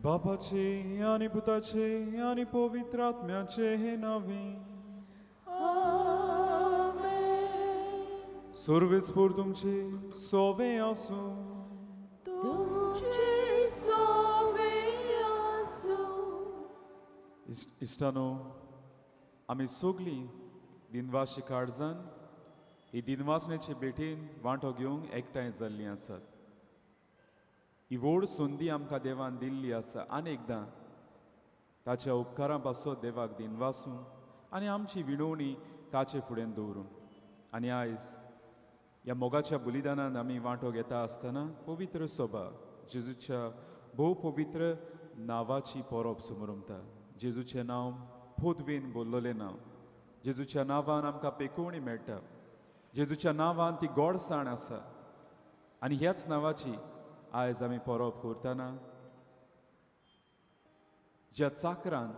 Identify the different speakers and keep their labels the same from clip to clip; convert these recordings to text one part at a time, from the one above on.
Speaker 1: बापाचे आनी पुताचे आनी पवित्र आत्म्याचे हे नांवे.
Speaker 2: आमेन.
Speaker 1: सर्वेस्पोर तुमचे सोवे आसूं.
Speaker 2: तुमचे सोवे आसूं.
Speaker 1: इश्टानो, आमी सगलीं दिनवाशी काळजान ही दिनवासनेचे भेटीन वांटो घेवंक एकठांय जाल्लीं आसात. ही व्हड संदी आमकां देवान दिल्ली आसा. आनी एकदां ताच्या उपकारां पासत देवाक दिनवासूं आनी आमची विणवणी ताचे फुडें दवरूं. आनी आयज ह्या मोगाच्या बलिदानान आमी वांटो घेता आसतना पवित्र सभा जेजूच्या भोव पवित्र नांवाची परब समरमता. जेजूचें नांव पोदवेन बोल्लोलें नांव. जेजूच्या नांवान आमकां पेकोवणी मेळटा. जेजूच्या नांवान ती गोडसाण आसा. आनी ह्याच नांवाची आयज आमी परब करतना ज्या चाकरान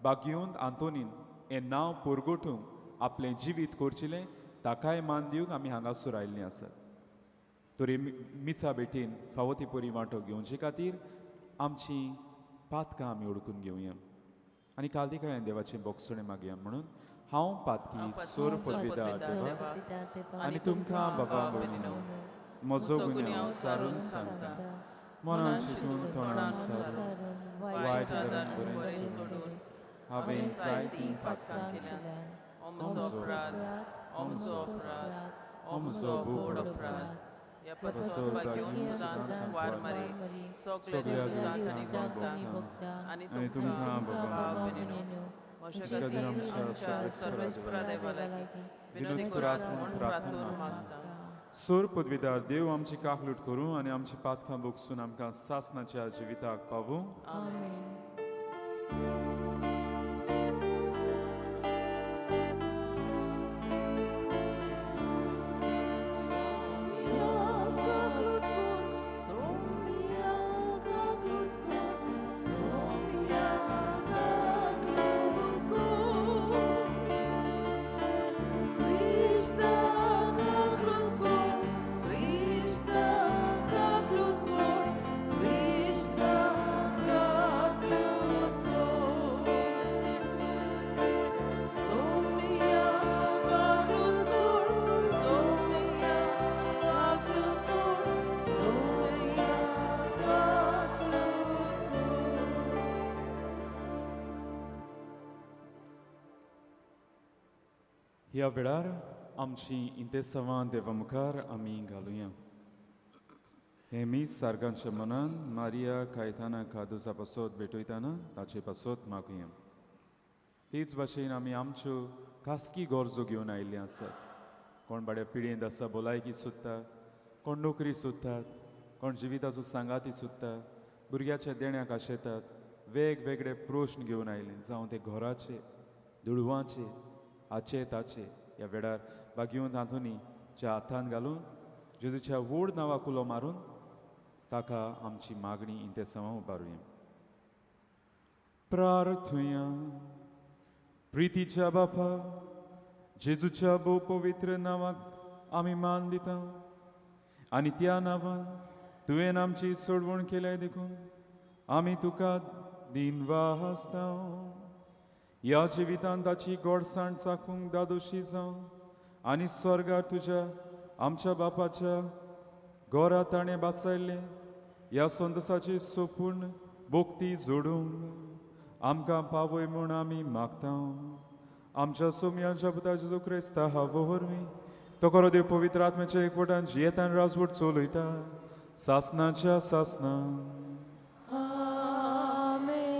Speaker 1: बागयोन आंतोनीन हें नांव परगटूंक आपलें जिवीत करचिलें ताकाय मान दिवंक आमी हांगासर आयिल्लीं आसात. तरी मिसा भेटीन फावो ती परी वांटो घेवचे खातीर आमची पातकां आमी ओळखून घेवया आनी कालदिकायेन देवाचें बोगसणें मागया. म्हणून हांव पातकी सोर पदवीदार देवा आनी तुमकां बाबा भयणीनो म्हजो गुन्यांव सारून सांगता. मनान चिंतून तोंडान सारून वायट आदारान बरें सोडून हांवें जायतीं
Speaker 3: पातकां केल्यांत. म्हजो अपराध, म्हजो अपराध, म्हजो व्हड अपराध. ह्या पासून भाग्योन सदांच वार मारी सगल्या दुतांक आनी भक्तांक आनी तुमकां बाबा भयणीनो म्हज्या खातीर आमच्या सर्वेस्परा देवा लागीं विनोदी करात म्हूण प्रार्थना मागता.
Speaker 1: सोर पदवीदार देव आमची काकलूट करूं आनी आमची पातकां बोगसून आमकां सासनाच्या जिविताक पावूं.
Speaker 2: आमेन.
Speaker 1: ह्या वेळार आमची इंतेसांवां देवा मुखार आमी घालुया. हे मीस सारगांच्या मनान मारिया कायताना कादुजा पासत भेटयताना ताचे पासत मागुया. तेच भाशेन आमी आमच्यो खासगी गरजो घेवन आयिल्ले आसात. कोण बाड्या पिळयेंत आसा, भलायकी सोदता, कोण नोकरी सोदतात, कोण जिविताचो सांगाती सोदता, भुरग्याच्या देण्याक आशेतात, वेगवेगळे प्रश्न घेवन आयले, जावं ते घराचे, दुडवांचे, हाचे ताचे. ह्या वेळार बागयोन आंतोनीच्या हातान घालून जेजूच्या व्हड नांवाक उलो मारून ताका आमची मागणी इंतेसांवां उबारुया. प्रार्थुया. प्रितीच्या बापा, जेजूच्या भोव पवित्र नांवाक आमी मान दिता आनी त्या नांवान तुवें आमची सोडवण केल्या देखून आमी तुका दिनवासता. ह्या जिवितान ताची गोडसाण चाखूंक दादोशी जावं आनी स्वर्गार तुज्या आमच्या बापाच्या घरा ताणें बासायल्लें ह्या संतोसाची सोपूर्ण भोक्ती जोडूंक आमकां पावय म्हूण आमी मागता. आमच्या सोमयांच्या पुता जेजू क्रिस्ता हावो वरवीं तो खरो देव पवित्र आत्म्याच्या एकवटान जियेतान राजवट चलयता सासनाच्या सासना.
Speaker 2: आमेन.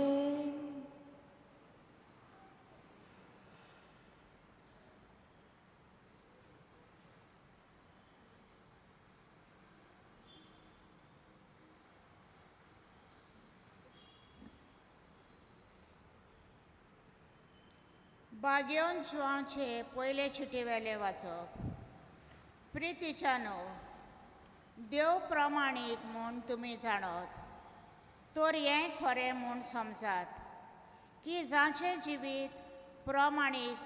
Speaker 4: बागेवन जुवांचे पयले चिटीवेले वाचप. प्रितीच्यानो, देव प्रमाणीक म्हूण तुमी जाणत तर हें खरें म्हूण समजात की जांचें जिवीत प्रमाणीक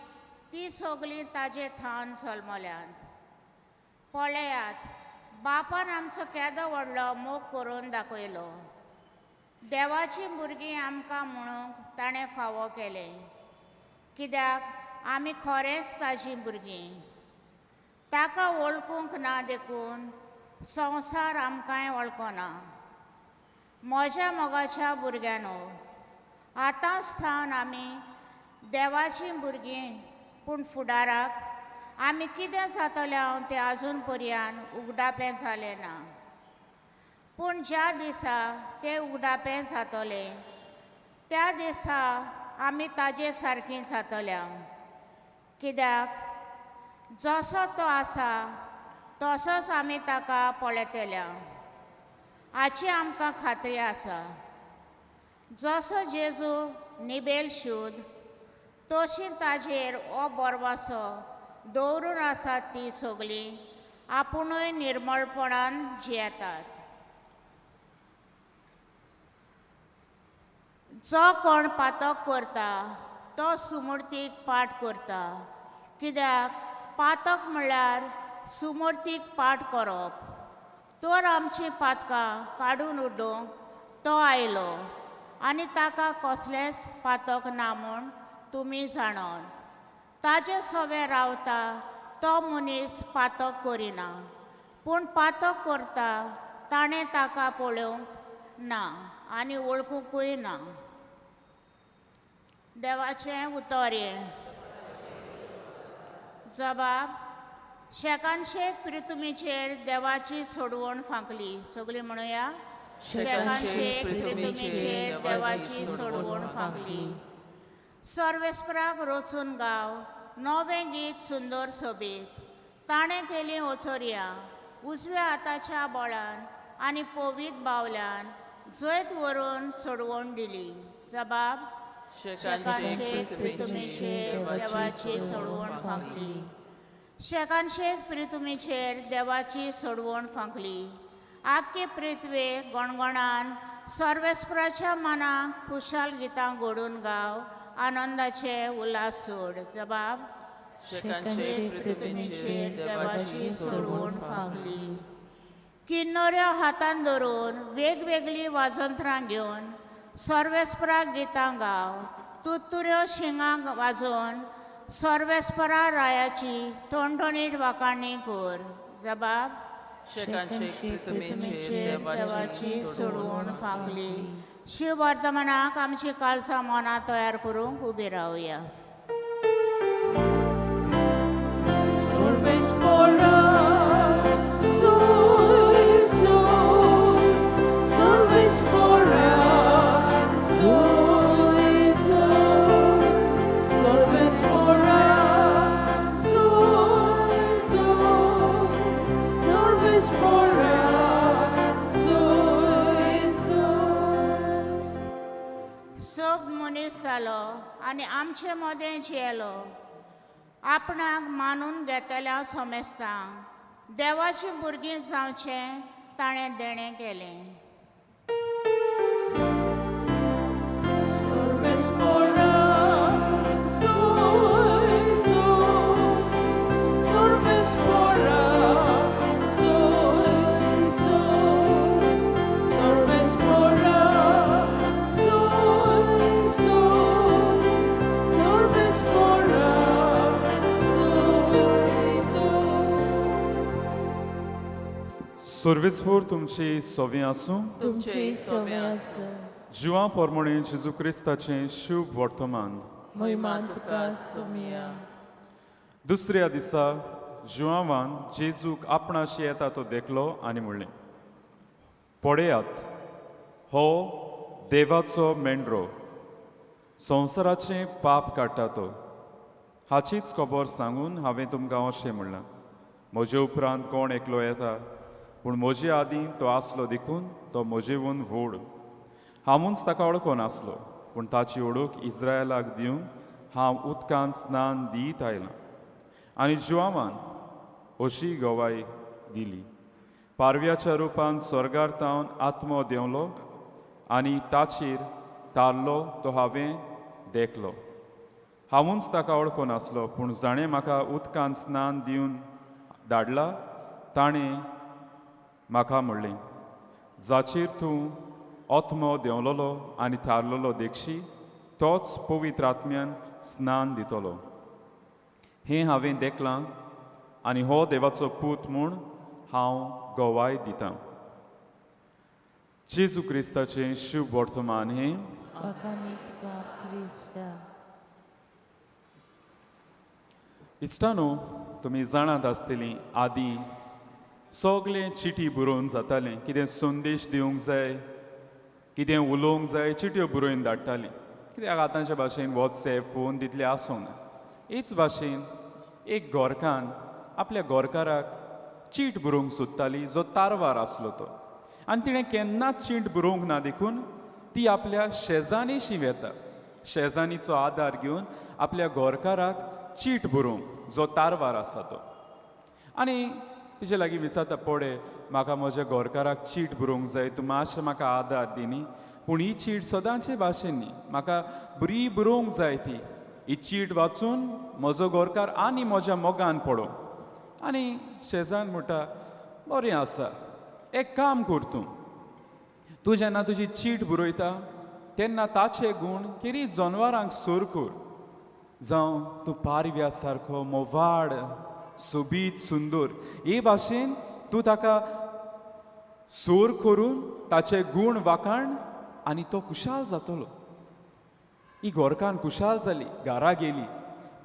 Speaker 4: ती सगळीं ताजे थावन जल्मल्यांत. पळयात, बापान आमचो केदो व्हडलो मोग करून दाखयलो. देवाचीं भुरगीं आमकां म्हणूंक ताणें फावो केलें, कित्याक आमी खरेंच ताजीं भुरगीं. ताका वळखूंक ना देखून संवसार आमकांय वळखना. म्हज्या मोगाच्या भुरग्यांनो, आतांच सावन आमी देवाचीं भुरगीं, पूण फुडाराक आमी कितें जातलें हांव तें आजून पर्यंत उगडापें जालें ना. पूण ज्या दिसा तें उगडापें जातलें त्या दिसा आमी ताजे सारकीं जातल्या, कित्याक जसो तो आसा तसोच आमी ताका पळयतल्या हाची आमकां खात्री आसा. जसो जेजू निबेल शूद तशी ताजेर हो बोरवासो दवरून आसात ती सगळीं आपुणूय निर्मळपणान जियेतात. जो कोण पातक करता तो सुमूर्तीक पाठ करता, कित्याक पातक म्हळ्यार सुमूर्तीक पाठ करप. तर आमचीं पातकां काडून उडोवंक तो आयलो आनी ताका कसलेंच पातक ना म्हूण तुमी जाणत. ताजे सवें रावता तो मनीस पातक करिना, पूण पातक करता ताणें ताका पळोवंक ना आनी वळखुकूय ना. देवाचें उतर हें. जबाब शेकानशेक प्रितुमीचेर देवाची सोडवण फांकली. सगळीं म्हणुया, शेकानशेक प्रितुमीचेर देवाची सोडवण फांकली. सर्वेस्पराक रचून गाव नवें गीत सुंदर सोबीत. ताणें केलीं ओचोरयां उजव्या हाताच्या बळान आनी पवीत बावल्यान जैत व्हरून सोडवण दिली. जबाब शेकानशेक प्रितुमीचेर देवाची सोडवण फांकली. शेकानशेक प्रितुमीचेर देवाची सोडवण फांकली. आख्खे पृथ्वे गणगणान सर्वेस्पराच्या मनाक खुशाल गितां घडून गाव आनंदाचे उल्हास सोड. जबाब
Speaker 3: शेकानशेक
Speaker 4: प्रितुमीचेर देवाची सोडवण फांकली. किन्नऱ्यो हातान धरून वेगवेगळीं वाजंत्रां घेवन सर्वेस्पराक गितां गाव. तुत्तुऱ्यो शिंगां वाजोवन सर्वेस्परा रायाची टणटणीत वाखाणी कर. जबाब
Speaker 3: शेकानशेक
Speaker 4: प्रितुमीचेर देवाची सोडवण फांकली. शिव वर्तमानाक आमची कालसां मनां तयार करूंक उबी रावया. सब मनीस जालो आनी आमचे मदें जियेलो. आपणाक मानून घेतल्या समेस्तांक देवाचीं भुरगीं जावचें ताणें देणें केलें.
Speaker 1: सर्वेस्पर तुमची सोवी आसूं.
Speaker 2: तुमचे सवे आसूं.
Speaker 1: जिवा पोरमोणे जेजू क्रिस्ताचें शुभ वर्तमान.
Speaker 2: महिमा तुका सुमिया.
Speaker 1: दुसऱ्या दिसा जुआंवान जेजूक आपणाशी येता तो देखलो आनी म्हणलें, पळयात, हो देवाचो मेंढरो, संवसाराचें पाप काडटा तो. हाचीच खबर सांगून हांवें तुमकां अशें म्हणलां, म्हजे उपरांत कोण एकलो येता, पूण म्हजे आदीं तो आसलो देखून तो म्हजेवून व्हड. हांवूच ताका वळखून आसलो, पूण ताची वळख इस्रायलाक दिवन हांव उदकांत स्नान दीत आयलां. आनी जुआंवान अशी गवाय दिली, पारव्याच्या रुपान स्वर्गार तावन आत्मो देंवलो आनी ताचेर तारलो तो हांवें देखलो. हांवूच ताका वळखून आसलो, पूण जाणें म्हाका उदकांत स्नान दिवन धाडला ताणें म्हाका म्हणलें, जाचेर तूं आत्मो देंवलोलो आनी थारलोलो देखशी तोच पवित्र आत्म्यान स्नान दितलो. हें हांवें देखलां आनी हो देवाचो पूत म्हूण हांव गवाय दितां. जेजू क्रिस्ताचें शुभ वर्तमान हें.
Speaker 2: वाखाणी तुका क्रिस्ता.
Speaker 1: इश्टानो, तुमी जाणात आसतलीं आदीं सगळें चिटी बरोवन जातालें. कितें संदेश दिवंक जाय, कितें उलोवंक जाय, चिटयो बरोवन धाडटालीं. कित्याक आतांचे भाशेन वॉट्सएप फोन तितलें आसूंक ना. हेच भाशेन एक गोरकान आपल्या गोरकाराक चीट बरोवंक सोदताली, जो तारवार आसलो तो. आनी तिणें केन्नाच चीट बरोवंक ना देखून ती आपल्या शेजानीशी वेता. शेजानीचो आदार घेवन आपल्या गोरकाराक चीट बरोवंक, जो तारवार आसा तो. आनी तिचे लागीं विचारता, पळय म्हाका म्हज्या गोरकाराक चीट बरोवंक जाय, तूं मातशें म्हाका आदार दी न्ही. पूण ही चीट सदांचे भाशेन न्ही, म्हाका बरी बरोवंक जाय ती. ही चीट वाचून म्हजो गोरकार आनी म्हज्या मोगान पडो. आनी शेजान म्हणटा, बरें आसा, एक काम कर तूं, तूं जेन्ना तुजी चीट बरयता तेन्ना ताचे गूण केरी जनवरांक सोर कर, जावं तूं पारव्या सारको मोवाड सोबीत सुंदर, हे भाशेन तूं ताका सोर करून ताचे गूण वाखाण आनी तो खुशाल जातलो. ही गोरकान खुशाल जाली, घरा गेली,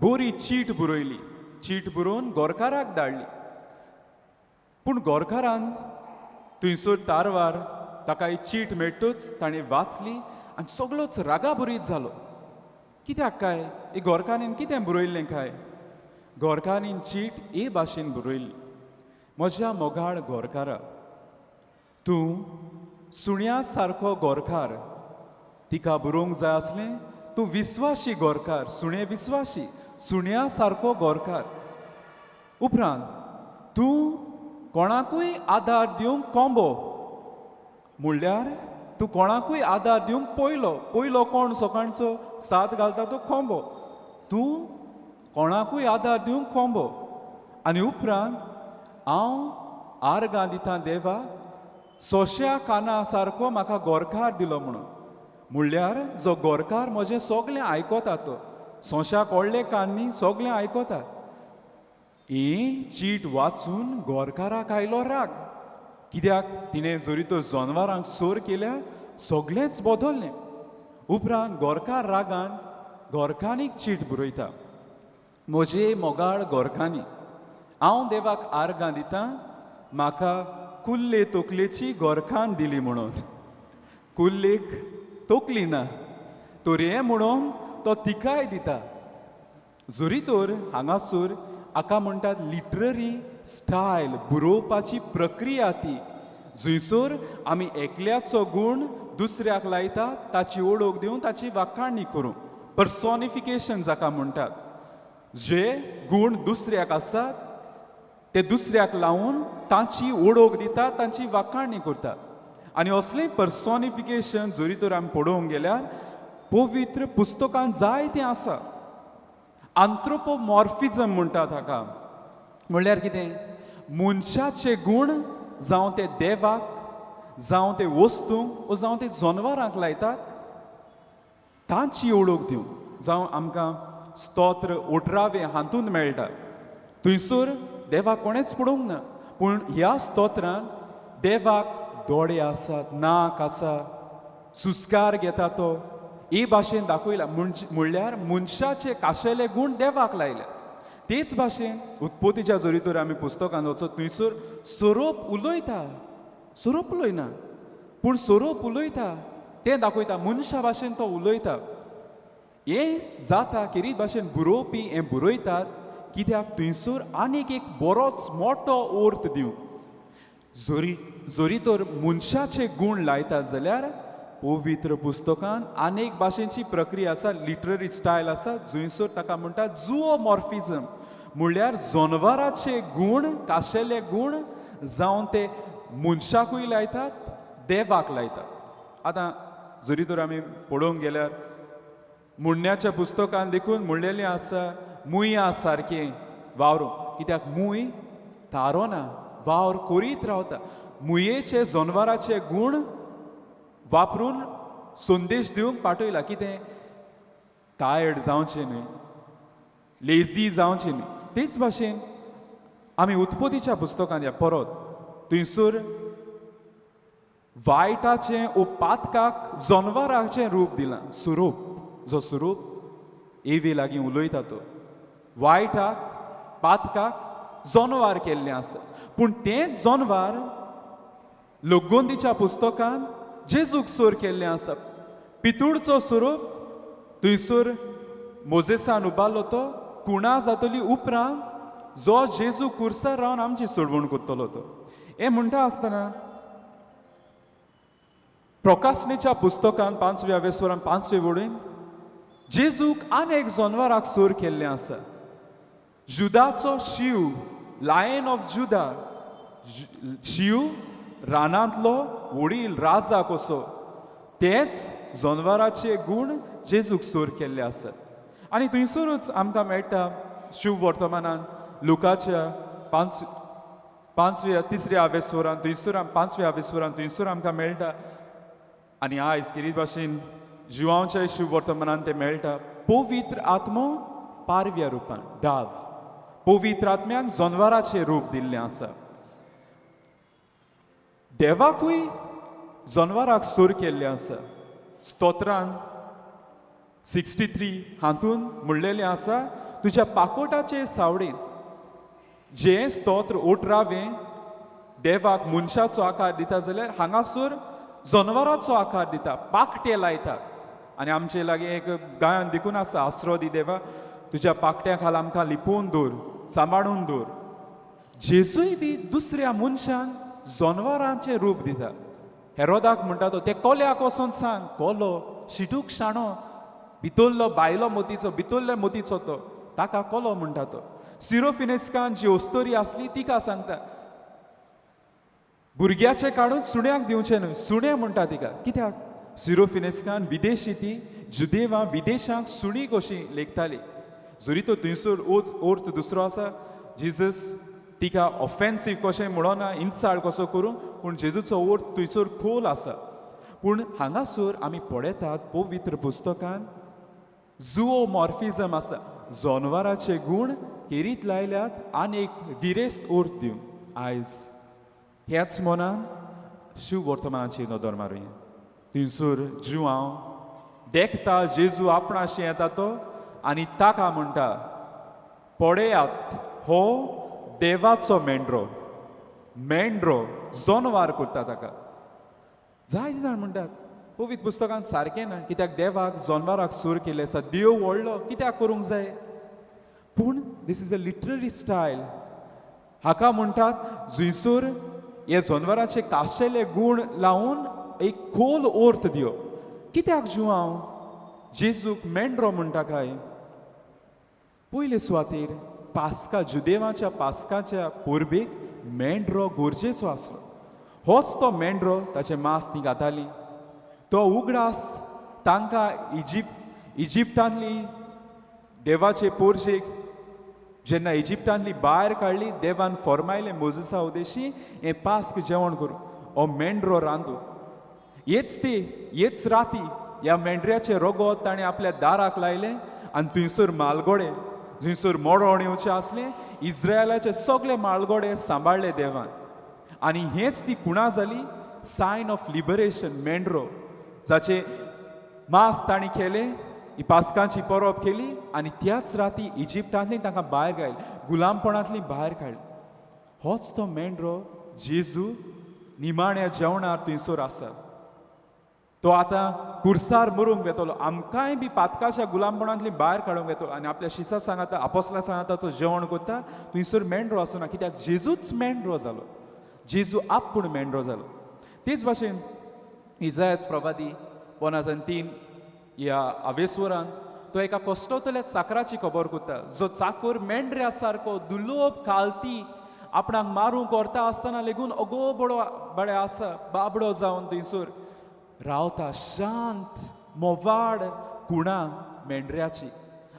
Speaker 1: बरी चीट बरयली, चीट बरोवन गोरकाराक धाडली. पूण गोरकारान थंयसर तारवार ताका ही चीट मेळटूच ताणें वाचली आनी सगळोच रागाभरीत जालो. कित्याक काय ही गोरकानीन कितें बरयल्लें काय? गोरकानीन चीट हे भाशेन बरयल्ली, म्हज्या मोगाळ गोरकारा, तूं सुण्या सारको गोरकार. तिका बरोवंक जाय आसलें तूं विस्वाशी गोरकार, सुणे विस्वाशी, सुण्या सारको गोरकार. उपरांत तूं कोणाकूय आदार दिवंक कोंबो, म्हणल्यार तूं कोणाकूय आदार दिवंक पयलो. पयलो कोण सकाळचो साद घालता तो कोंबो. तूं कोणाकूय आदार दिवंक कोंबो. आनी उपरांत हांव आर्गां दितां देवा, सोंश्या काना सारको म्हाका गोरकार दिलो म्हणून. म्हणल्यार जो गोरकार म्हजें सगळें आयकता तो सोंश्याक व्हडले कान न्ही, सगळें आयकता. ही चीट वाचून गोरकाराक आयलो राग. कित्याक तिणें जरी तर जनवरांक सोर केल्या सगळेंच बदल्लें. उपरांत गोरकार रागान गोरकानीक चीट बरयता, म्हजे मोगाळ गोरकानी, हांव देवाक आर्गां दितां, म्हाका कुल्ले तोकलेची गोरखान दिली म्हणून. कुल्लेक तोकली ना तर हें म्हणून तो तिकाय दिता. जरी तर हांगासर हाका म्हणटात लिटररी स्टायल, बरोवपाची प्रक्रिया ती, जंयसर आमी एकल्याचो गूण दुसऱ्याक लायता, ताची ओळख दिवन ताची वाखाणी करूं, पर्सोनिफिकेशन जाका म्हणटात. जे गूण दुसऱ्याक आसात ते दुसऱ्याक लावन तांची ओळख दिता, तांची वाखाणी करतात. आनी असलें पर्सोनिफिकेशन जरी तर आमी पळोवंक गेल्यार पवित्र पुस्तकान जायतें आसा. आंथ्रोपोमॉर्फिजम म्हणटात हाका. म्हणल्यार कितें? मनशाचे गूण जावं ते देवाक, जावं ते वस्तूंक, ओ जावं ते जनवरांक लायतात, तांची ओळख दिवंक. जावं आमकां स्तोत्र 18वें हातूंत मेळटा, थंयसर देवाक कोणेंच पळोवंक ना, पूण ह्या स्तोत्रान देवाक दोळे आसात, नाक आसा, सुस्कार घेता तो, हे भाशेन दाखयला. म्हणल्यार मनशाचे काशेले गूण देवाक लायले. तेच भाशेन उत्पत्तीच्या जरी तर आमी पुस्तकान वचत थंयसर सोरोप उलयता, सोरोप उलयना पूण सोरोप उलयता, तें दाखयता मनशा भाशेन तो उलयता. हें जाता खेरीत भाशेन बरोवपी हें बरयतात कित्याक थंयसर आनीक एक बरोच मोटो अर्थ दिवंक. जरी जरी तर मनशाचे गूण लायतात जाल्यार पवित्र पुस्तकान अनेक भाशेंची प्रक्रिया आसा, लिटररी स्टायल आसा, जंयसर ताका म्हणटात जुओमॉर्फिजम, म्हणल्यार जनवराचे गूण, काशेले गूण जावन ते मनशाकूय लायतात, देवाक लायतात. आतां जरी तर आमी पळोवंक गेल्यार म्हणण्याच्या पुस्तकान देखून म्हणलेलें आसा, मुया सारकें वावरूं, कित्याक मूय थारो ना, वावर करीत रावता. मुयेचे जनवराचे गूण वापरून संदेश दिवंक पाठयला. कितें? टायर्ड जावचें न्हय, लेजी जावचें न्हय. तेच भाशेन आमी उत्पत्तीच्या पुस्तकांत या परत थंयसर वायटाचें ओ पातकाक जनवराचें रूप दिलां. सुरूप जो सुरूप एवी लागीं उलयता तो वायटाक पातकाक जनवार केल्लें आसा. पूण तेंच जनवार लोकगोंदीच्या पुस्तकान जेजूक सोर केल्लें आसा. पितूळचो सुरूप थंयसर मोजेसान उबारलो तो कुणा जातली उपरांत जो जेजू कुर्सार रावन आमची सोडवण करतलो तो. हें म्हणटा आसतना प्रकाशनेच्या पुस्तकान 5व्या वेसवरान 5वे वडीन जेजूक आनी एक जनवराक सोर केल्लें आसा. जुदाचो शींव, लायन ऑफ जुदा, शींव रानांतलो वडील राजा कसो, तेच जनवराचे गूण जेजूक सोर केल्ले आसात. आनी थंयसरूच आमकां मेळटा शिव वर्तमानान लुकाच्या 5व्या 3ऱ्या आवेस्वरान थंयसर 5व्या आवेस्वरान थंयसर आमकां मेळटा. आनी आयज किरीत भाशेन जिवांच्या शिव वर्तमानान तें मेळटा. पवित्र आत्मो पारव्या रुपान डाव, पवित्र आत्म्याक जनवराचें रूप दिल्लें आसा. देवाकूय जनवराक सूर केल्लें आसा. स्तोत्रान 63 हातून म्हणलेलें आसा, तुज्या पाकोटाचे सावडीन जें स्तोत्र 18वें देवाक मनशाचो आकार दिता जाल्यार हांगासर जनवराचो आकार दिता, पाकटे लायता. आनी आमचे लागीं एक गायन देखून आसा, आसरो दी देवा तुज्या पाकट्या खाला आमकां लिपोवन दवर, सांबाळून दवर. जेजूय बी दुसऱ्या मनशान जनवरांचें रूप दिता. हेरोदाक म्हणटा तो ते कोल्याक वचोन सांग, कोलो शिटूक शाणो, भितरलो बायलो मोतीचो, भितरल्या मोतीचो तो, ताका कोलो म्हणटा तो. सिरोफिनेस्कान जी ओस्तोरी आसली तिका सांगता, भुरग्याचें काडून सुण्याक दिवचें न्हय, सुणें म्हणटा तिका. कित्याक? सिरोफिनेस्कान विदेशी ती जुदेवा विदेशांक सुणी कशी लेखताली. जरी तो थंयसर अर्थ दुसरो आसा, जिजस तिका ऑफेन्सीव कशें म्हणना, इन्साल्ट कसो करूं, पूण जेजूचो अर्थ थंयसर खोल आसा. पूण हांगासर आमी पळयतात पवित्र पुस्तकान जुओमॉर्फिजम आसा, जनवराचे गूण केरीत लायल्यात आनी एक गिरेस्त अर्थ दिवन. आयज ह्याच मनान शिव वर्तमानाची नदर मारुया. थंयसर जुआंव देखता जेजू आपणाशी येता तो आनी ताका म्हणटा, पळयात हो देवाचो मेंढरो. मेंढरो जनवार करता ताका. जायते जाण म्हणटात पवित्र पुस्तकान सारकें ना, कित्याक देवाक जनवराक सूर केल्ले आसा, देव व्हडलो कित्याक करूंक जाय. पूण this is a literary style. हाका म्हणटात जंयसर हे जनवराचे काशेले गूण लावन एक खोल अर्थ दिवप. कित्याक जुआंव जेजूक मेंढरो म्हणटा काय? पयले सुवातेर पास्का, जुदेवाच्या पास्काच्या परबेक मेंढरो गरजेचो आसलो. होच तो मेंढरो, ताचें मांस ती घाताली. तो उगडास तांकां इजिप्टांतली देवाचे पोरशेक जेन्ना इजिप्टांतली भायर काडली, देवान फॉर्मायलें मोजसा उदेशी हें पास्क जेवण करूं, हो मेंढरो रांदू. हेच ती हेच राती ह्या मेंढऱ्याचें रगत ताणें आपल्या दाराक लायलें आनी थंयसर मालगोडे जंयसर मरण येवचें आसलें इस्रायलाचे सगळे मालगोडे सांबाळ्ळे देवान. आनी हेच ती कुणा जाली, सायन ऑफ लिबरेशन. मेंढरो जाचें मांस तांणी केलें, ही पास्कांची परब केली आनी त्याच राती इजिप्टांतली तांकां भायर काडली, गुलामपणांतली भायर काडली. होच तो मेंढरो जेजू निमाण्या जेवणार थंयसर आसा. तो आतां कुर्सार मरूंक वेतलो, आमकांय बी पातकाच्या गुलामपणांतली भायर काडूंक वेतलो. आनी आपल्या शिसा सांगाता, आपोसला सांगाता तो जेवण करता. थंयसर मेंढरो आसना, कित्याक जेजूच मेंढरो जालो, जेजू आपूण मेंढरो जालो. तेच भाशेन इजायस प्रवादी 53 ह्या आवेस्वरान तो एका कश्टोतल्या चाकराची खबर करता, जो चाकर मेंढऱ्या सारको दुलोब खालती आपणाक मारूंक व्हरता आसतना लेगून अगो बडो बडे आसा, बाबडो जावन थंयसर रावता, शांत मोवाड कुणा मेंढऱ्याची.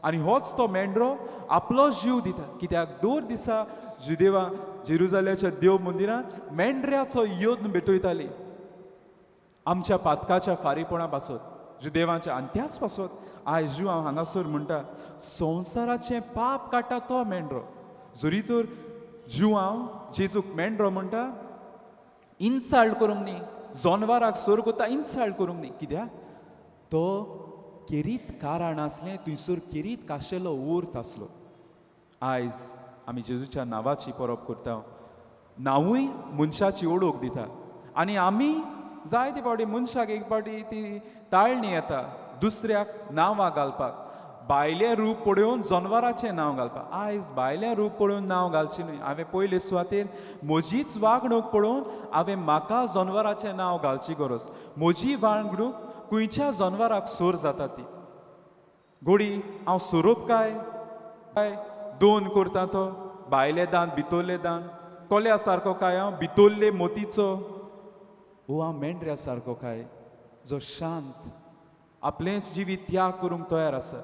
Speaker 1: आनी होच तो मेंढरो आपलो जीव दिता, कित्याक दर दिसा जुदेवा जेरुजाल्याच्या देव मंदिरांत मेंढऱ्याचो यत्न भेटयताली. आमच्या पातकाच्या फारीपणा पासत जुदेवाच्या आनी त्याच पासत आयज जीव हांव हांगासर म्हणटा संवसाराचें पाप काडटा तो मेंढरो. जरी तर जीव हांव जेजूक मेंढरो म्हणटा इन्सल्ट करूंक न्ही, जनवराक सोर करता इन्सल्ट करूंक न्ही, कित्याक तो केरीत कारण आसलें, थंयसर केरीत काशेलो ओर्थ आसलो. आयज आमी जेजूच्या नांवाची परब करता, नांवूय मनशाची ओळख दिता आनी आमी जायते फावटी मनशाक एक फावटी ती ताळणी येता दुसऱ्याक नांवां घालपाक, भायलें रूप पळोवन जनवराचें नांव घालपाक. आयज भायलें रूप पळोवन नांव घालचें न्हय. हांवें पयले सुवातेर म्हजीच वागणूक पळोवन हांवें म्हाका जनवराचें नांव घालची गरज. म्हजी वागणूक खंयच्या जनवराक सोर जाता ती गोडी हांव सोरोप काय काय दोन करता तो भायले दांत भितरले दांत, कोल्या सारको काय हांव भितरले मोतीचो, ओ हांव मेंढऱ्या सारको काय जो शांत आपलेंच जिवीत त्याग करूंक तयार आसा.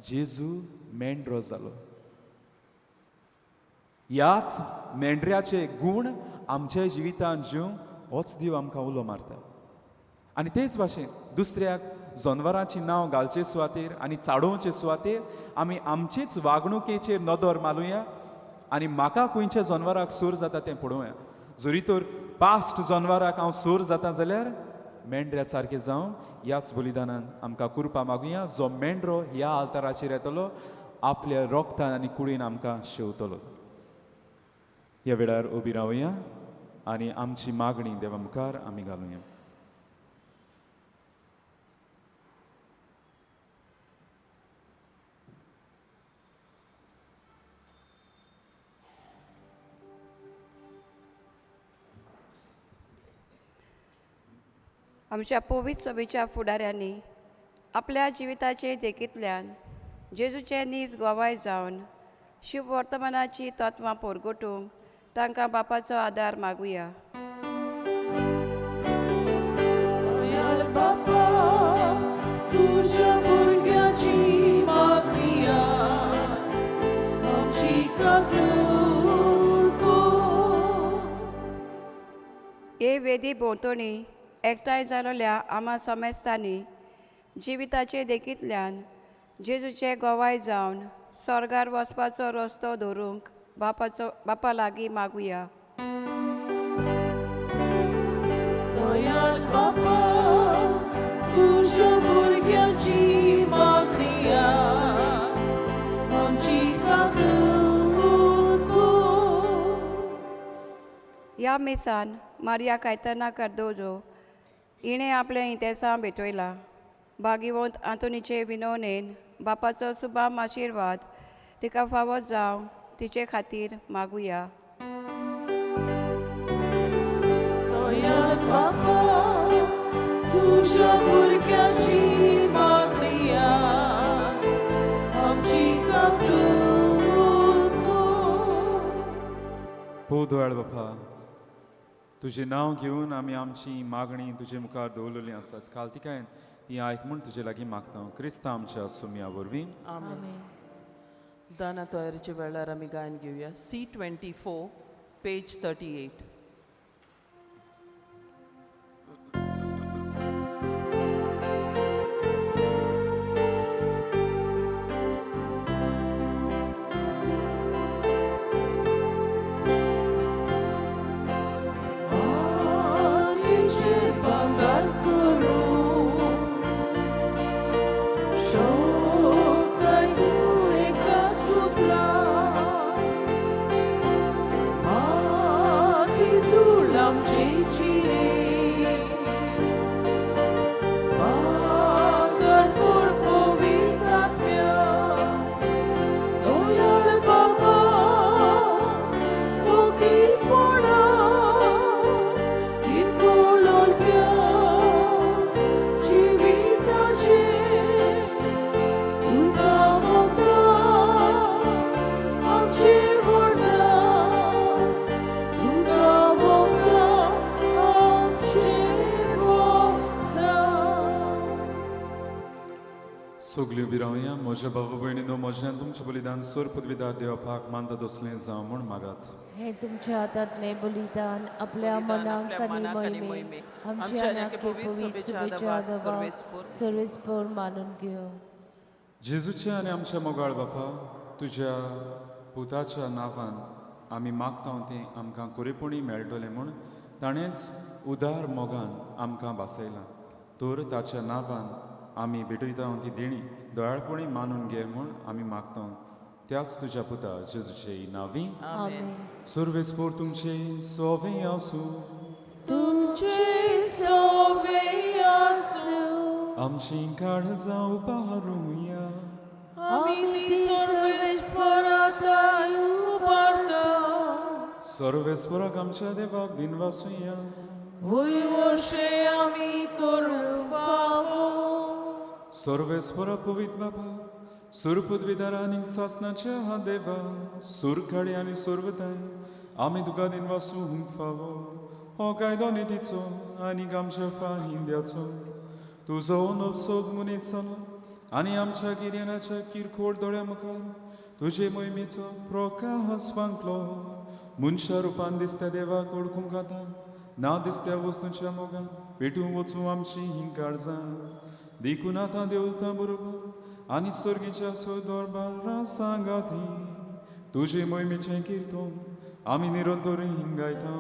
Speaker 1: जेजू मेंढरो जालो. ह्याच मेंढऱ्याचे गूण आमच्या जिवितांत जिवंक होच देव आमकां उलो मारता. आनी तेच भाशेन दुसऱ्याक जनवरांची नांव घालचे सुवातेर आनी चाडोवचे सुवातेर आमी आमचेच वागणुकेचेर नदर मारुया आनी म्हाका खंयच्या जनवराक सूर जाता तें पळोवया. जरी तर पास्ट जनवराक हांव सूर जाता जाल्यार मेंढऱ्या सारकें जावन ह्याच बलिदानान आमकां कृपा मागुया. जो मेंढरो ह्या आल्ताराचेर येतलो आपल्या रोगतान आनी कुडीन आमकां शेवतलो. ह्या वेळार उबी रावया आनी आमची मागणी देवा मुखार आमी घालुया.
Speaker 5: आमच्या पवित्र सभेच्या फुडाऱ्यांनी आपल्या जिविताचे देखींतल्यान जेजूचे नीज गोवाय जावन शुभवर्तमानाची तत्वां पोरगोटूंक तांकां बापाचो आदार मागुया.
Speaker 3: बापा तुज्या भुरग्याची मागणिया आमची काकूट.
Speaker 5: हे वेदी भोंवतणी एकठांय जाल्ल्या आमा समेस्तांनी जिविताचे देखींतल्यान जेजूचे गोवाय जावन स्वर्गार वचपाचो रस्तो धरूंक बापाचो बापा लागीं मागुया.
Speaker 3: दयाळ बापा तुज्या भुरग्याची मागणिया आमची काकूट.
Speaker 5: ह्या मिसान मारिया कायताना कार्दोजो हिणें आपलें इतेसां भेटयलां. भागीवंत आंतोनीचे विनवणेन बापाचो सुबाम आशिर्वाद तिका फावो जावं तिचे खातीर मागुया.
Speaker 3: दयाळ बापा तुज्या भुरग्याची मागणिया आमची काकूट.
Speaker 1: भोव दयाळ बापा, तुजें नांव घेवन आमी आमची मागणी तुजे मुखार दवरलेली आसात. काल तिकायन ती आयक म्हूण तुजे लागीं मागता. क्रिस्तांव आमच्या सुमया वरवीं.
Speaker 3: आमेन. दाना तयारीच्या वेळार आमी गायन घेवया. C24 page 38.
Speaker 1: सगल्यो उबी रावया. म्हज्या भाव भयणीनो, म्हज्यान तुमचें बलिदान सोर पदवीदार देवपाक मानता तसलें जावं म्हूण मागात.
Speaker 2: हे तुमच्या हातांतलें बलिदान आपल्या
Speaker 3: बलिदान
Speaker 2: मनाक
Speaker 3: आपल्या
Speaker 2: आनी
Speaker 3: मनाक आनी
Speaker 2: मोहिमेक
Speaker 3: मोहिमेक,
Speaker 2: आमच्या
Speaker 3: आमच्या
Speaker 2: आनी
Speaker 3: पवित्र
Speaker 2: पवित्र
Speaker 3: सभेच्या
Speaker 2: सभेच्या
Speaker 3: आदावाक
Speaker 2: आदावाक
Speaker 3: सर्वेस्पोर
Speaker 2: सर्वेस्पोर मानून घेवं.
Speaker 1: जेजूच्या आनी आमच्या मोगाळ बापा, तुज्या पुताच्या नांवान आमी मागता तें आमकां कोरेपणी मेळटलें म्हूण ताणेंच उदार मोगान आमकां भासयलां. तर ताच्या नांवान आमी भेटयता ती देणी दयाळपणी मानून घे म्हूण आमी मागता त्याच तुज्या पुता जेजूचे नांवी.
Speaker 3: आमेन.
Speaker 1: सर्वेस्पोर तुमचे सोवे आसूं.
Speaker 3: तुमचे सोवे आसूं.
Speaker 1: आमची काळजां उबारुया.
Speaker 3: आमी ती सर्वेस्पराक उबारता.
Speaker 1: सर्वेस्पोराक आमच्या देवाक दिनवासुया.
Speaker 3: वय वर्षे आमी करूंक फावो.
Speaker 1: सर्वेस्परा पवित्र बाबा, सुरपदवीदार आनी सासनाच्या देवा, सुरकाळी आनी सर्वताय आमी तुका दिनवासूंक फावो. हो कायदो नितीचो आनी आमच्या फाहिंद्याचो. तुजो नपसोद मनीस जालो आनी आमच्या गिर्यानाच्या किरकोळ दोळ्या मुखार तुजे मोहिमेचो प्रकाश फांकलो. मनशा रुपान दिसता देवाक वळखूंक आतां ना दिसत्या वस्तूंच्या मोगान पेटूं वचूं आमची हीं काळजां. देखून आतां देवता बरोबर आनी सर्गीच्या दरबारा सांगाती तुजे मोहिमेचें किर्तन आमी निरंतर गायता.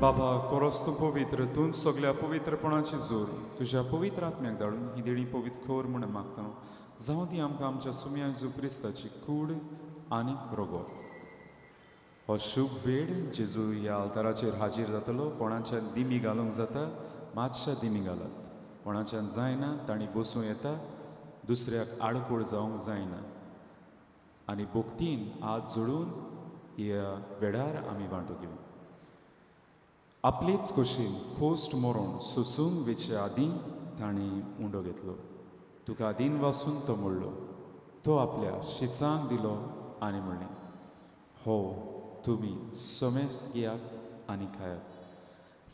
Speaker 1: बाबा कोरोस तूं पवित्र, तूं सगल्या पवित्रपणाची जोर तुज्या पवित्र आत्म्याक धाडून ही देणी पवित्र खोर म्हूण मागता. जावं ती आमकां आमच्या सुम्या जेजू क्रिस्ताची कूड आनी रोगोत. हो शुभ वेळ जेजू ह्या आल्ताराचेर हाजीर जातलो. कोणाच्यान दिमी घालूंक जाता मातशा दिमी घालात, कोणाच्यान जायना तांणी बसूं येता, दुसऱ्याक आडखळ जावंक जायना. आनी भक्तीन हात जोडून ह्या वेळार आमी वांटो घेवं. आपलेच कुशीन खोस्ट मरोण सोसूंक वेचे आदीं ताणें उंडो घेतलो. तुका दीन वासून तो मोडलो, तो आपल्या शिसांक दिलो आनी म्हणलें, हो तुमी समेस्त घेयात आनी खायात,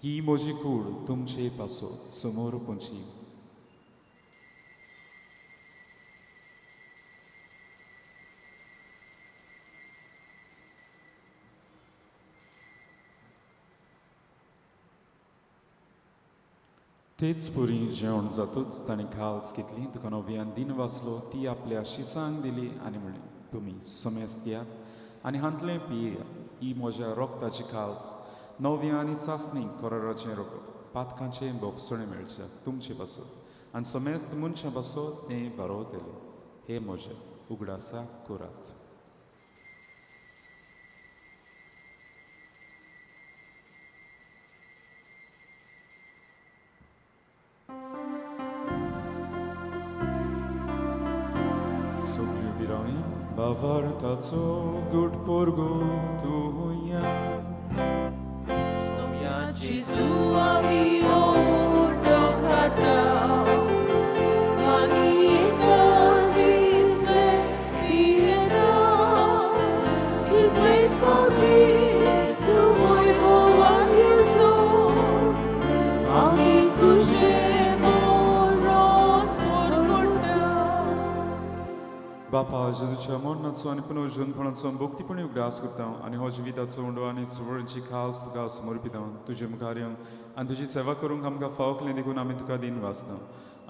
Speaker 1: ही म्हजी कूड तुमचे पासत समोर पोंची. तेच पुरी जेवण जातूच ताणें खाल्स घेतली, तुका नव्यान दिन वाचलो, ती आपल्या शिसांक दिली आनी म्हणलें, तुमी समेस्त घेयात आनी हांतलें पियेया, ही म्हज्या रोगताची खाल्स नव्या आनी सासणी कोराराचें रोगत, पातकांचें बोगसणें मेळचें तुमचे पासत आनी समेस्त मनशां पासत तें बरोवतलें. हे म्हजें उगडासा करात. भावार्थाचो गुट पोरगो तुया
Speaker 3: सोम्या जेजू आमी उंडो खाता आनी एकाच इतलें पियेता, तितलेच फावटी तूं वैभवान येसो आमी तुजें मोर
Speaker 1: बापा जेजूच्या मरणाचो आनी पुनर्जनपणाचो भक्तीपणी उगडास करता आनी हो जिविताचो उंडो आनी सुवर्णची खास तुका समर्पिता. तुजे मुखार येवन आनी तुजी सेवा करूंक आमकां फावकलें देखून आमी तुका दिन वाचता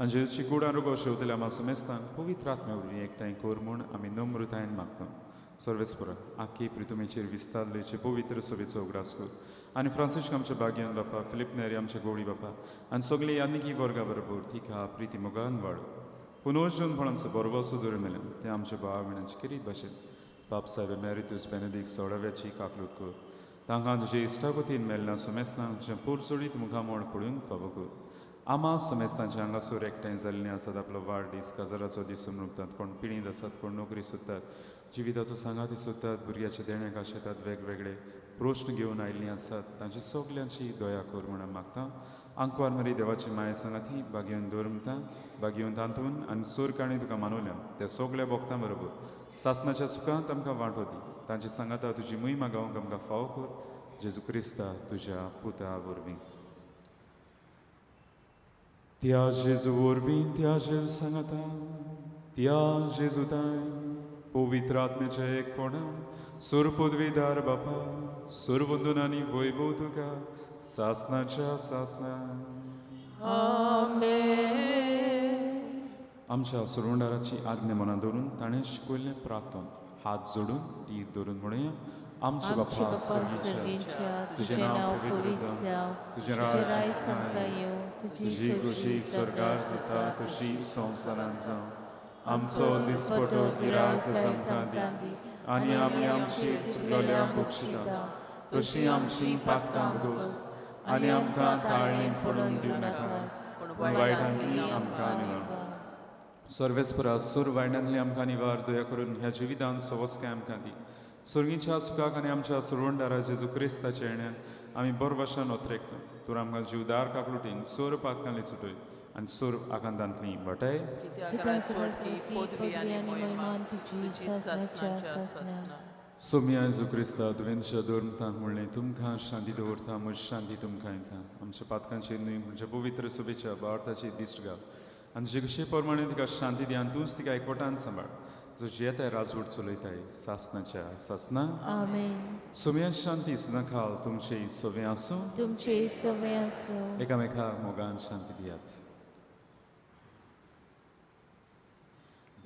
Speaker 1: आनी जेजूची कूड आनी रोगो शेवतल्या आमा सुमेस्तांक पवित्र आत्म्या वरवीं एकठांय कर म्हूण आमी नम्रतायेन मागता. सर्वेस्परा आखी प्रितुमेचेर विस्तारलेचे पवित्र सभेचो उगडास कर आनी फ्रांसिस्क आमच्या भाग्यान बापा, फिलीप नेरी आमच्या गोवळी बापा आनी सगळे यादनिकी वर्गा बरोबर तिका प्रिती मोगान वाड पुनर्जनपणाचो बरवसो दवर मेलें तें आमच्या भाव विणांचे किरीत भाशेन बाप साहेब एमेरितूस बेनेदीक सोडाव्याची काकलूट कर. तांकां तुजे इश्टागतीन मेल्ल्या सुमेस्तांक तुजें पोरचोडीत मुखामोळ पळोवंक फावो कर. आमा सुमेस्तांचे हांगासर एकठांय जाल्लीं आसात आपलो वाडदीस काजाराचो दीस समजतात, कोण पिळींत आसात, कोण नोकरी सोदतात, जिविताचो सांगाती सोदतात, भुरग्याचे देण्याक आशेतात, वेगवेगळे प्रश्न घेवन आयिल्लीं आसात. तांची सगल्यांची दया कर म्हणून मागता. आंकवार मरी देवाची माये सांगाती बागेवन दवर म्हणटा, बागेवन तांतून आनी सोर काणी तुका मानवल्या त्या सगल्या भोगतां बरोबर सासनाच्या सुखांत आमकां वांटो दी. तांची सांगाता तुजी महिमा गावंक आमकां फावो कर. जेजू क्रिस्ता तुज्या पुता वरवीं. त्या जेजू वरवीं, त्या जेजू सांगाता, त्या जेजू ताय पवित्र आत्म्याच्या एकपणान सोर पदवीदार बापा सोर आनी वैभव तुका सासनाच्या सासना. आमच्या सुरवंडाराची आज्ञा मनां धरून ताणें शिकयल्लें प्रार्थन हात जोडून ती धरून म्हणुया. आमच्या बापा सर्गीच्या, तुजें नांव पवित्र जावं, तुजें राज्य येवं, तुजी खोशी स्वर्गार जाता तशी संवसारांत जावं. आमचो दिसपटो गिरास आमकां दी आनी आमी आमची चुकलोल्या बक्षिता तशी आमची पातकां दोस आनी आमकां ताळें पडून दिवं नाका पूण वायटांतली आमकां निवार. सर्वेस्परा सूर वायटांतली आमकां निवार. दया करून ह्या जिवितान सवस्काय आमकां दी. सर्गीच्या सुखाक आनी आमच्या सुरवंडारा जेजू क्रिस्ताच्या येण्यान आमी बरवशान ओतरेकता. तूं आमकां जिवदार काकलुटीन सोर पातकांली सुटय आनी सोर आकांतांतली वाटाय. सोम्या जेजू क्रिस्ता तुवें तुज्या धर्मतांक म्हणलें तुमकां शांती दवरता, म्हजी शांती तुमकां येता. आमच्या पातकांचेर न्हय म्हणजे पवित्र सभेच्या भारताची दिश्ट घाल आनी तुजे कशे प्रमाणे तिका शांती दी आनी तूंच तिका एकवटान सांबाळ जो जियेताय राजवट चलयताय सासनाच्या सासना.
Speaker 2: आमेन.
Speaker 1: सोम्या शांती सुदां खाल तुमचे सवे आसूं,
Speaker 2: तुमचे सवे आसूं.
Speaker 1: एकामेकाक मोगान शांती दियात.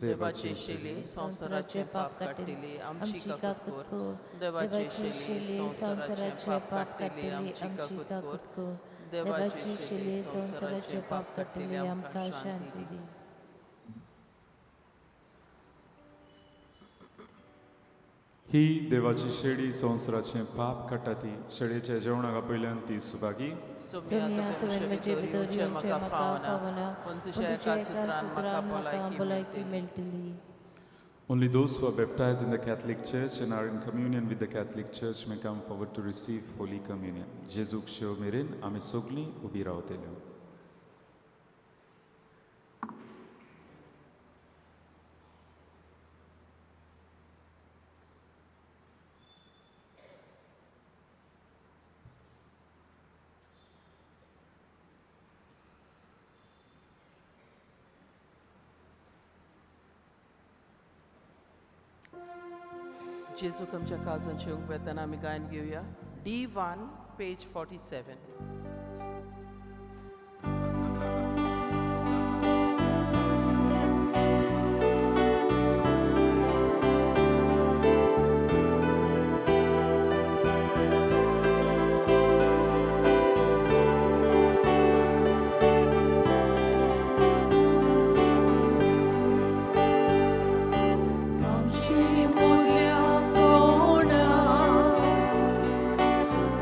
Speaker 3: देवाची शेली संवसाराचे पाप काडटली आमची काकूत कर. देवाची शेली संवसाराचे पाप काडटली आमची काकूत कर.
Speaker 2: देवाची शेली संवसाराचे पाप काडटली आमकां शांती दी.
Speaker 1: ही देवाची शेडी संवसाराचें पाप काडटा ती शेडयेच्या जेवणाक आपयल्यान ती सुभागी.
Speaker 2: सोम्या तुवें म्हजे भितर येवचें म्हाका फावना, पूण तुज्या एका सुत्रान म्हाका भलायकी मेळटली.
Speaker 1: Only those who are baptized in the Catholic Church and are in communion with the Catholic Church may come forward to receive Holy Communion. जेजूक शेव मेरेन आमी सगळीं उबी रावतल्यो.
Speaker 3: जेजूक आमच्या काळजांत येवंक वेतना आमी गायन घेवया. D1 page 47.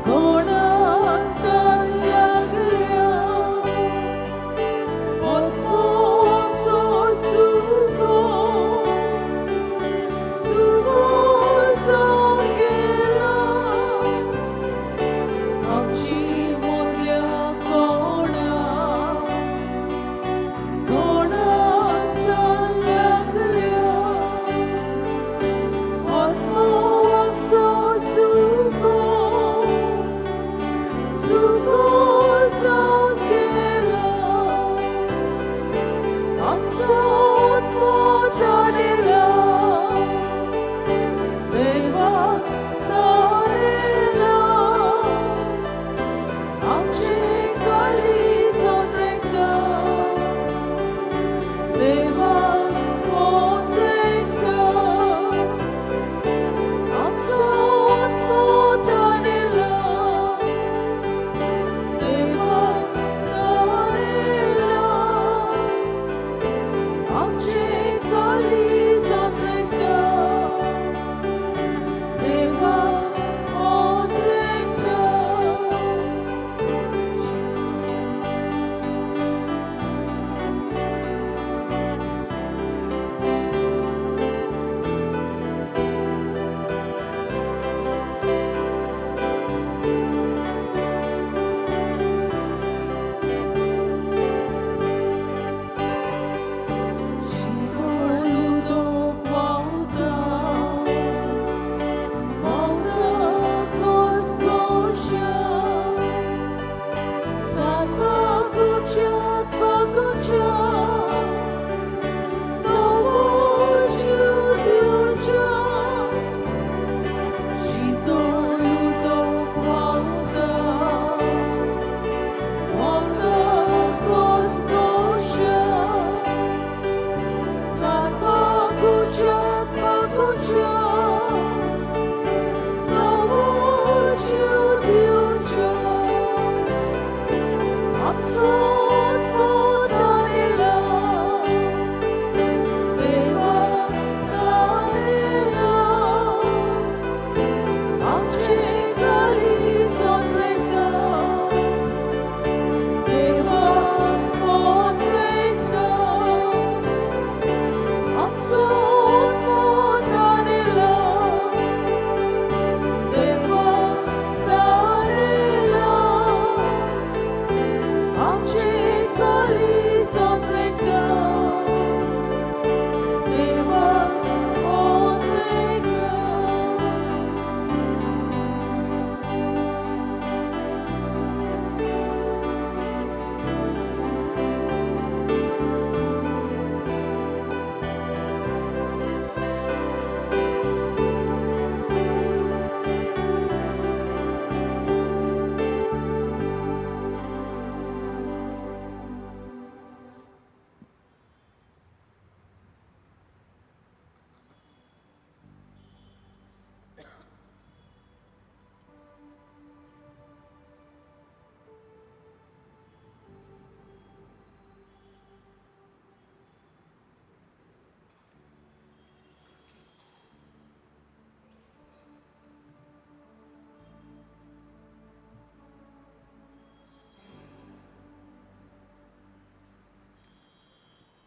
Speaker 2: कोणा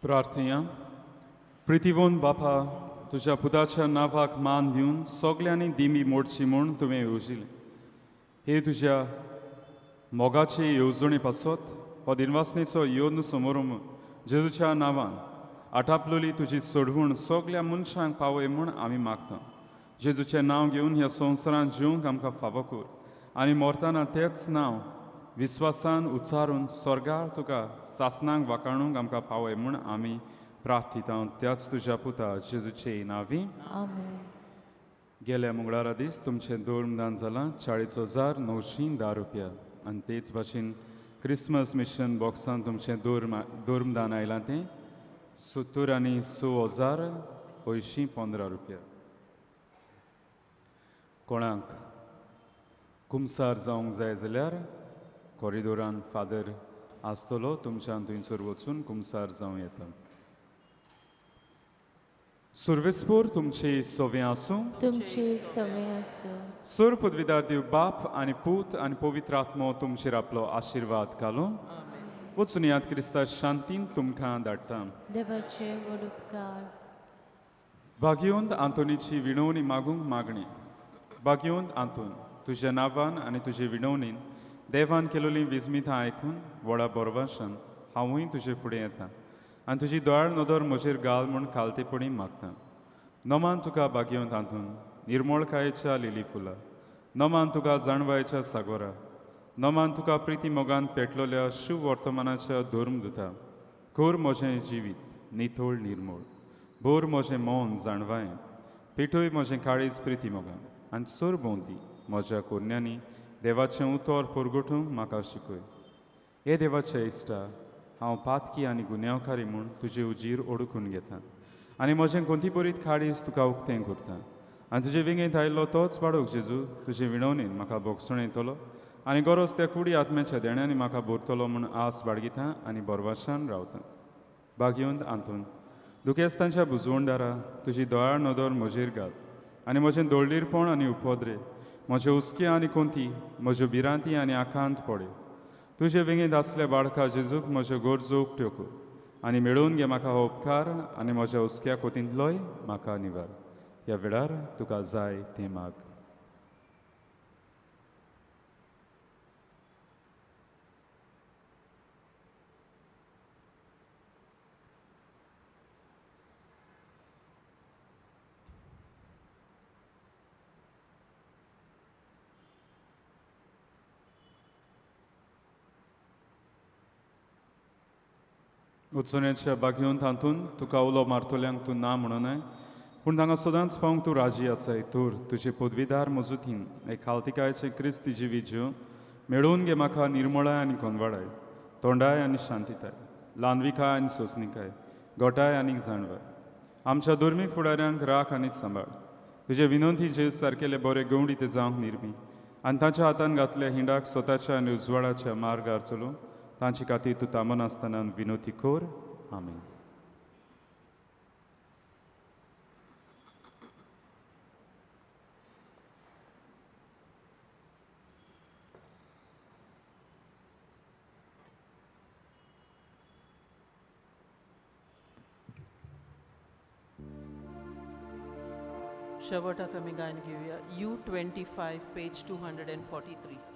Speaker 1: प्रार्थया. प्रितीवोन बापा, तुज्या पुताच्या नांवाक मान दिवन सगल्यांनी दिमी मोडची म्हूण तुवें येवजिलें. हे तुज्या मोगाचे येवजणे पासत हो दिनवासनेचो येवन समोर जेजूच्या नांवान आटापलोली तुजी सोडवण सगल्या मनशांक पावय म्हूण आमी मागता. जेजूचें नांव घेवन ह्या संवसारांत जिवंक आमकां फावो कर आनी मरतना तेंच नांव विस्वासान उच्चारून स्वर्गार तुका सासनांक वाखाणूंक आमकां पावय म्हूण आमी प्रार्थिता त्याच तुज्या पुता जेजूचे नांवी.
Speaker 2: आमेन.
Speaker 1: गेल्या मंगळारा दीस तुमचें धर्मदान जालां 40,910 रुपया आनी तेच भाशेन क्रिसमस मिशन बॉक्सान तुमचें धर्मदान आयलां तें 76,815 रुपया. कोणाक कुमसार जावंक जाय जाल्यार कॉरिडोरान फादर आसतलो, तुमच्यान थंयसर वचून कुमसार जावं येता. सुर्वेस्पोर तुमचे सोवे आसूं.
Speaker 2: तुमचे सवे आसूं.
Speaker 1: सोर पदवीदार देव बाप आनी पूत आनी पवित्र आत्मो तुमचेर आपलो आशिर्वाद घालूं. वचून याद क्रिस्ता शांतीन तुमकां धाडटा.
Speaker 2: देवाचे व्हड उपकार.
Speaker 1: भाग्यवंत आंतोनीची विणवणी मागूंक मागणी. भाग्यवंत आंतोन, तुज्या नांवान आनी तुजे विणवणीन देवान केलोलीं विस्मितां आयकून व्हडा बरवाशान हांवूय तुजे फुडें येता आनी तुजी दोळार नदर म्हजेर घाल म्हूण खालतेपणी मागता. नमान तुका भाग्यवंत आंतोन, निर्मळकायेच्या लिली फुलां. नमान तुका जाणवायच्या सागोरा. नमान तुका प्रिती मोगान पेटलोल्या शुभ वर्तमानाच्या धर्मदुता. कर म्हजें जिवीत नितळ निर्मळ, भोर म्हजें मन जाणवायेन, पेटय म्हजें काळीज प्रिती मोगान आनी सोर भोंवती म्हज्या कोरण्यांनी देवाचें उतर परगटूंक म्हाका शिकय. हे देवाच्या इश्टा, हांव पातकी आनी गुन्यांवकारी म्हूण तुजे उजीर ओडकून घेता आनी म्हजें कोंती बरीत काळीज तुका उक्तें करता आनी तुजे विंगेंत आयिल्लो तोच बाळूक जेजू तुजे विणवणीन म्हाका भोगसण येतलो आनी गरज त्या कुडी आत्म्याच्या देण्यांनी म्हाका भरतलो म्हूण आस बाळगिता आनी बरवाशान रावता. भाग्यवंत आंतोन, दुखेस्तांच्या बुजवणदारा, तुजी दोळार नदर म्हजेर घाल आनी म्हजें दोळडीरपण आनी उपद्रे, म्हजे हुस्के आनी कोंती, म्हज्यो भिरांती आनी आकांत पडे. तुजे वेंगेंत आसल्या बाळका जेजूक म्हज्यो गरजो उक्त्यो कर आनी मेळोवन घे म्हाका हो उपकार आनी म्हज्या हुस्क्या कोतींतलोय म्हाका निवार. ह्या वेळार तुका जाय तें माग. उत्सण्याच्या बागेवन तातूंत तुका उलो मारतल्यांक तूं ना म्हणूनय, पूण तांकां सदांच पावंक तूं राजी आसाय. तर तुजे पदवीदार मजुतीन एक खालतिकायचे क्रिस्ती जिवीत जीव मेळोवन घे म्हाका निर्मळाय आनी कोनवाडाय, तोंडाय आनी शांतिताय, ल्हानविकाय आनी सोंसणिकाय, गोटाय आनी जाणवाय. आमच्या धर्मीक फुडाऱ्यांक राख आनी सांबाळ. तुजे विनंती जेज सारकेले बरे गवडी ते जावंक निर्मी आनी तांच्या हातान घातल्या हिंडाक स्वताच्या आनी उजवाडाच्या मार्गार चलूं तांचे खातीर तूं थांबनासतना विनोती कर. आमेन.
Speaker 3: शेवटाक आमी गायन घेवया. U 25 page 243.